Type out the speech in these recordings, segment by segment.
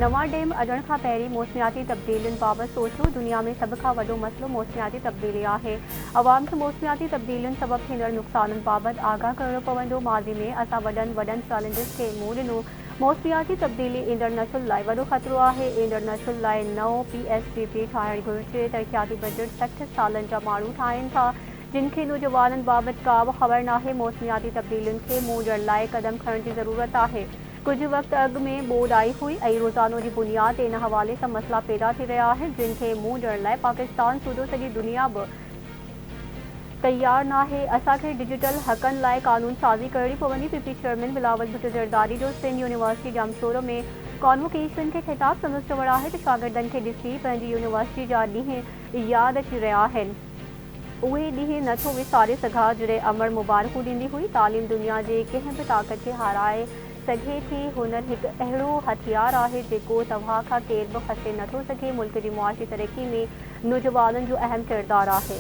نوان ڊيم اڏڻ کان پهرين موسمياتي تبديلين بابت سوچيو، دنيا ۾ سڀ کان وڏو مسئلو موسمياتي تبديلي آهي، عوام کي موسمياتي تبديلين سبب ٿيندڙ نقصانن بابت آگاهه ڪرڻو پوندو، ماضي ۾ اسان وڏن وڏن چئلينجز کي منهن ڏنو، موسمياتي تبديلي ايندڙ نسل لاء وڏو خطرو آهي، ايندڙ نسل لاء نئون پي ايس ڊي پي ٺاهڻ گهرجي، ترقياتي بجيٽ 60 سالن جا ماڻهو ٺاهين ٿا، جن کي نوجوانن بابت ڪا به خبر ناهي، موسمياتي تبديلين کي منهن ڏيڻ لاء قدم کڻڻ جي ضرورت آهي. ڪجهه وقت اڳ ۾ ٻوڏ آئي هئي ۽ روزانو جي بنياد تي ان حوالي سان مسئلا پيدا ٿي رهيا آهن جن کي منهن ڏيڻ لاء پاڪستان سوڌو سڄي دنيا به تيار ناهي، اسان کي ڊجيٽل حقن لاء قانون سازي ڪرڻي پوندي، P P chairman Bilawal Bhutto Zardari جو سنڌ يونيورسٽي ڄامشورو ۾ ڪانووڪيشن کي خطاب، سندس چوڻ آهي ته شاگردن کي ڏسي پنهنجي يونيورسٽي جا ڏينهن ياد اچي رهيا آهن. اهي ڏينهن نه ٿو وساري سگهان جڏهن امڙ مبارڪون ڏيندي هئي. تعليم دنيا جي ڪنهن به طاقت کي هارائي سگهي ٿي. هنر هڪ اهڙو هٿيار آهي جيڪو توهان کان ڪير به کسي نه ٿو سگهي. ملڪ جي معاشي ترقي ۾ نوجوانن جو اهم ڪردار آهي.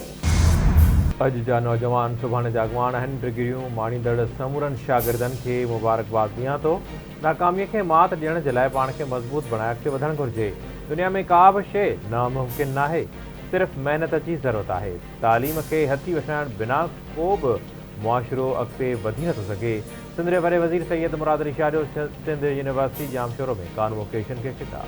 اڄ جا نوجوان سڀاڻي جا اڳواڻ آهن، ڊگريون ماڻيندڙ سمورن شاگردن کي مبارڪباد ڏيان ٿو. ناڪاميء کي مات ڏيڻ جي لاء پاڻ کي مضبوط بڻائي اڳتي وڌڻ گهرجي. دنيا ۾ ڪا به شيء ناممڪن ناهي. صرف محنت جي ضرورت آهي. تعليم کي هٿي وٺرائڻ بنا ڪو به معاشرو اڳتي وڌي نٿو سگهي. سنڌ جي وڏي وزير سيد مراد علي شاهه جو سنڌ يونيورسٽي ڄامشورو ۾ ڪانووڪيشن کي خطاب.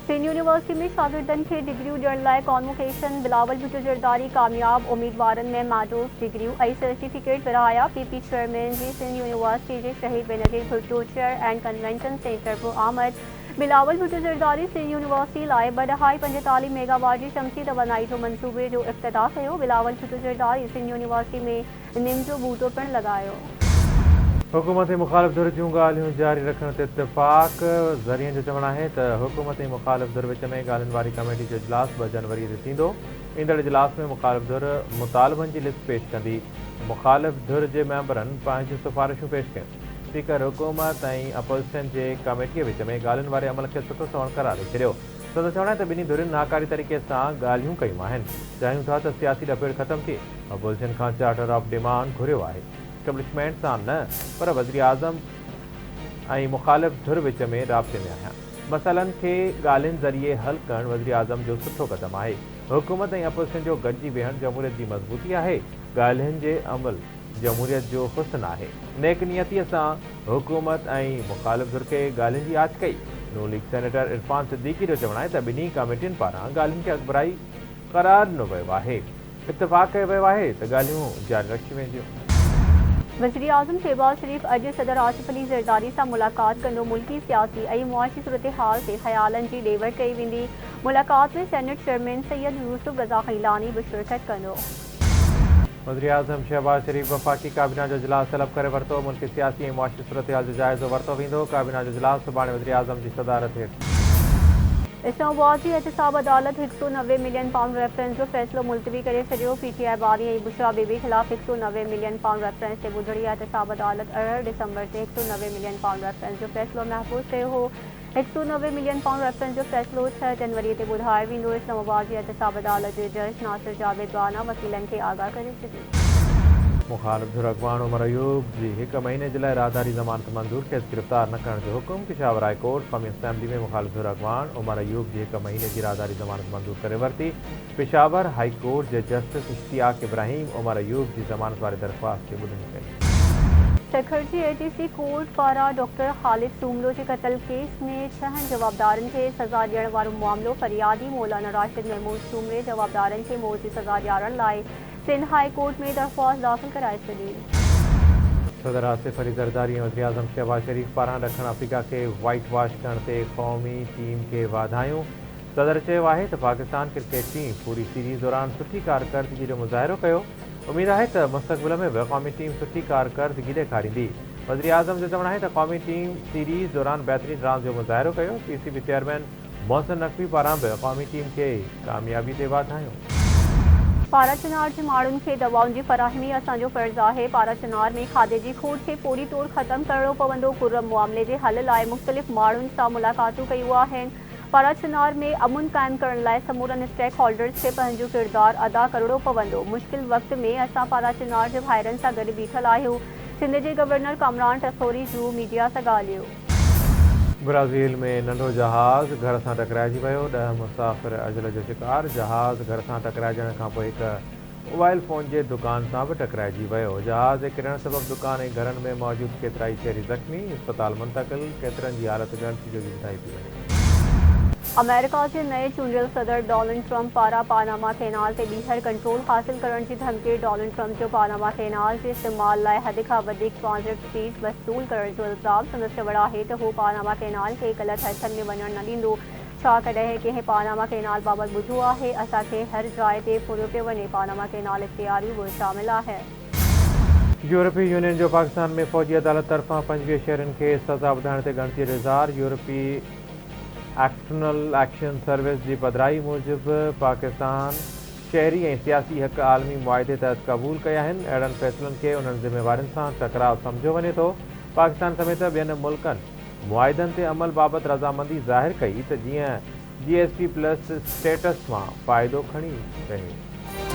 سنڌ يونيورسٽي ۾ شاگردن کي ڊگريون ڏيڻ لاء ڪانووڪيشن، بلاول ڀٽو زرداري ڪامياب اميدوارن ۾ ميڊلز، ڊگريون ۽ سرٽيفڪيٽ ورهايا، پي پي چيئرمين جي سنڌ يونيورسٽي جي Shaheed Benazir Bhutto chair and convention centre به آمد، بلاول ڀٽو زرداري سنڌ يونيورسٽي لاء ٻه ڏهائي 45 ميگا واٽ جي شمسي توانائي جو منصوبي جو افتتاح ڪيو. بلاول ڀٽو زرداري سنڌ يونيورسٽي ۾ نم جو ٻوٽو پڻ لڳايو. حڪومت ۽ مخالف ڌر جون ڳالهيون جاري رکڻ تي اتفاق، ذريعن جو چوڻ آهي ته حڪومت ۽ مخالف ڌر وچ ۾ ڳالهين واري ڪميٽي جو اجلاس 2 جنوري تي ٿيندو، ايندڙ اجلاس ۾ مخالف ڌر مطالبن جي لسٽ پيش ڪندي، مخالف ڌر جي ميمبرن پنهنجون سفارشون پيش ڪيون. اسپيڪر حڪومت ۽ اپوزيشن جي ڪميٽيء وچ ۾ ڳالهين واري عمل کي سٺو سنئوڻ قرار ڏئي ڇڏيو. سندس چوڻ آهي ته ٻنهي ڌرين ناڪاري طريقي سان ڳالهيون ڪيون آهن، چاهيون ٿا ته سياسي ڏڦيڙ ختم ٿئي، اپوزيشن کان چارٽر آف ڊيمانڊ گهريو آهي، اسٽيبلشمينٽ سان نه پر وزيراعظم ۽ مخالف ڌر وچ ۾ رابطي ۾ آهيان، مسئلن کي ڳالهين ذريعي حل ڪرڻ وزيراعظم جو سٺو قدم آهي، حڪومت ۽ اپوزيشن جو گڏجي ويهڻ جمهوريت جي مضبوطي آهي، ڳالهين جي عمل. جمهوريت جو حسن آهي. نيڪ نيتيء سان حڪومت ۽ مخالف ڌر کي ڳالهين جي آڇ ڪئي. نون ليگ سينيٽر عرفان صديقي جو چوڻ آهي ته ٻنهي ڪاميٽين پاران ڳالهين کي اڳڀرائي قرار ڏنو ويو آهي، اتفاق ڪيو ويو آهي ته ڳالهيون جاري رکيون وينديون. وزيراعظم شهباز شريف اڄ صدر آصف علي زرداري سان ملاقات ڪندو، ملڪي سياسي ۽ معاشي صورتحال تي خيالن جي ڏي وٺ ڪئي ويندي، ملاقات ۾ سينيٽ چيئرمين سيد يوسف رضا گيلاني به شرڪت ڪندو. وزيراعظم شهباز شريف وفاقي ڪابينا جو اجلاس طلب ڪري ورتو، ملڪي سياسي ۽ معاشي صورتحال جو جائزو ورتو ويندو، ڪابينا جو اجلاس سڀاڻي وزيراعظم جي صدارت هيٺ. اسلام آباد جي احتساب عدالت 190 ملين پائونڊ ريفرنس جو فيصلو ملتوي ڪري ڇڏيو، پي ٽي آء باني ۽ بشريٰ بي بي خلاف 190 ملين پائونڊ ريفرنس تي ٻڌڻي احتساب عدالت 18 ڊسمبر تي 190 ملين پائونڊ ريفرنس جو فيصلو محفوظ ڪيو هو، 190 ملين پائونڊ ريفرنس جو فيصلو 6 جنوري تي ٻڌايو ويندو، اسلام آباد جي احتساب عدالت جي جج ناصر جاويد بانا وڪيلن کي آگاهه ڪري ڇڏيو. مخالف ڌر اڳواڻ عمر ايوب جي هڪ مهيني جي لاء راهداري ضمانت منظور، کيس گرفتار نه ڪرڻ جو حڪم، پشاور هاء ڪورٽ قومي اسيمبلي ۾ مخالف ڌر اڳواڻ عمر ايوب جي هڪ مهيني جي راهداري ضمانت منظور ڪري ورتي، پشاور هائي ڪورٽ جي جسٽس اشتياق ابراهيم عمر ايوب جي ضمانت واري درخواست تي ٻڌڻي ڪئي. سکر جي اي ٽي سي ڪورٽ پاران ڊاڪٽر خالد سومرو جي قتل ڪيس ۾ ڇهن جوابدارن کي سزا ڏيڻ وارو معاملو فريادي مولانا راشد محمود سومري جوابدارن کي موت جي سزا ڏيارڻ لاء سنڌ هاء ڪورٽ ۾ درخواست داخل ڪرائي ڇڏي. صدر آصف علي زرداري ۽ وزيراعظم شهباز شريف پاران ڏکڻ آفريڪا کي وائيٽ واش ڪرڻ تي قومي ٽيم کي واڌايون، صدر چيو آهي ته پاڪستان ڪرڪيٽ ٽيم پوري سيريز دوران سٺي ڪارڪردگي جو مظاهرو ڪيو، اميد آهي ته مستقبل ۾ به قومي ٽيم سٺي ڪارڪردگي ڏيکاريندي. وزيراعظم جو چوڻ آهي ته قومي ٽيم سيريز دوران بهترين راند جو مظاهرو ڪيو، P C B chairman Mohsin Naqvi پاران به قومي ٽيم کي ڪاميابي تي واڌايون. پارا چنار جي ماڻهن کي دوائن جي فراهمي اسان جو فرض آهي، پارا چنار ۾ کاڌي جي کوٽ کي فوري طور ختم ڪرڻو پوندو، ڪرم معاملي جي حل لاء مختلف ماڻهن سان ملاقاتون ڪيون آهن، پاراچنار ۾ امن قائم ڪرڻ لاء سمورن اسٽيڪ هولڊرز کي پنهنجو ڪردار ادا ڪرڻو پوندو، مشڪل وقت ۾ اسان پاراچنار جي ڀائرن سان گڏ بيٺل آهيون، سنڌ جي گورنر ڪامران ٽسوري جون ميڊيا سان ڳالهيون. برازيل ۾ ننڍو جهاز گهر سان ٽڪرائجي ويو، ڏهه مسافر اجل جو شڪار، جهاز گهر سان ٽڪرائجڻ کانپوء هڪ موبائل فون جي دڪان سان به ٽڪرائجي ويو، جهاز جي ڪرڻ سبب دڪان ۽ گهرن ۾ موجود ڪيترائي شهري زخمي، اسپتال منتقل، ڪيترن جي حالت ڳڻتي جوڳي ٻڌائي پئي وڃي. آمريڪا جي نئين چونڊيل صدر ڊونلڊ ٽرمپ پاران پاناما ڪئنال تي ٻيهر ڪنٽرول حاصل ڪرڻ جي ڌمڪي، ڊونلڊ ٽرمپ جو پاناما ڪئنال جي استعمال لاء حد کان وڌيڪ ٽرانزٽ فيس وصول ڪرڻ جو الزام، سندس چوڻ آهي ته هو پاناما ڪئنال کي غلط هٿن ۾ وڃڻ نه ڏيندو، ڇا ڪڏهن ڪنهن پاناما ڪئنال بابت ٻڌو آهي؟ اسان کي هر جاء تي ڦريو پيو وڃي، پاناما ڪئنال اختياريون به شامل آهي. يورپي يونين جو پاڪستان ۾ فوجي عدالت طرفان 25 شهرين کي سزا ٻڌائڻ تي ڳڻتي جو اظهار، يورپي ايڪسٽرنل ايڪشن سروس جي پڌرائي موجب پاڪستان شهري ۽ سياسي حق عالمي معاهدي تحت قبول ڪيا آهن، اهڙن فيصلن کي انهن ذميوارين سان ٽڪراء سمجهيو وڃي ٿو، پاڪستان سميت ٻين ملڪن معاهدن تي عمل بابت رضامندي ظاهر ڪئي ته جيئن جي ايس پي پلس اسٽيٽس مان فائدو کڻي رهي.